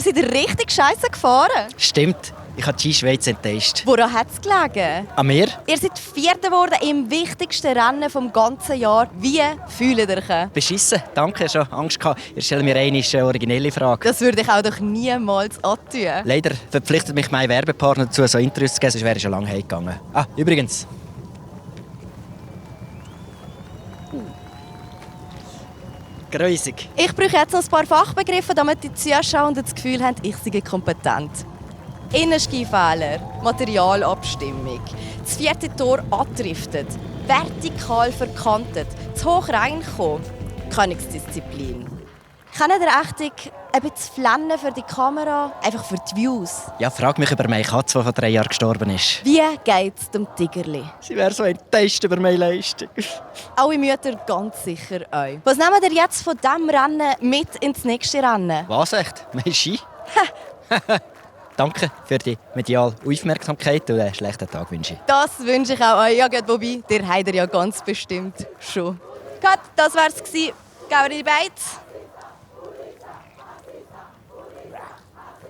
seid ihr richtig scheiße gefahren. Stimmt, ich habe die Skischweiz enttäuscht. Woran hat es gelegen? An mir? Ihr seid Vierter geworden im wichtigsten Rennen des ganzen Jahres. Wie fühlt ihr euch? Beschissen, danke, schon Angst gehabt. Ihr stellt mir eine originelle Frage. Das würde ich auch doch niemals antun. Leider verpflichtet mich mein Werbepartner dazu, so Interviews zu geben, sonst wäre ich schon lange heimgegangen. Übrigens. Gruisig. Ich brauche jetzt noch ein paar Fachbegriffe, damit die Zuschauer das Gefühl haben, ich sei kompetent. Innenskifehler, Materialabstimmung, das vierte Tor abdriftet, vertikal verkantet, zu hoch reinkommen, Königsdisziplin. Kennt ihr echt ein bisschen flennen für die Kamera, einfach für die Views? Ja, frag mich über meine Katze, die vor 3 Jahren gestorben ist. Wie geht's dem Tigerli? Sie wäre so enttäuscht über meine Leistung. Alle Mütter ganz sicher euch. Was nehmt ihr jetzt von diesem Rennen mit ins nächste Rennen? Was echt? Mein Ski? Danke für die mediale Aufmerksamkeit und einen schlechten Tag wünsche ich. Das wünsche ich auch euch. Ja, wobei, der habt ihr ja ganz bestimmt schon. Gut, das war's. Gehen wir in die Beiz.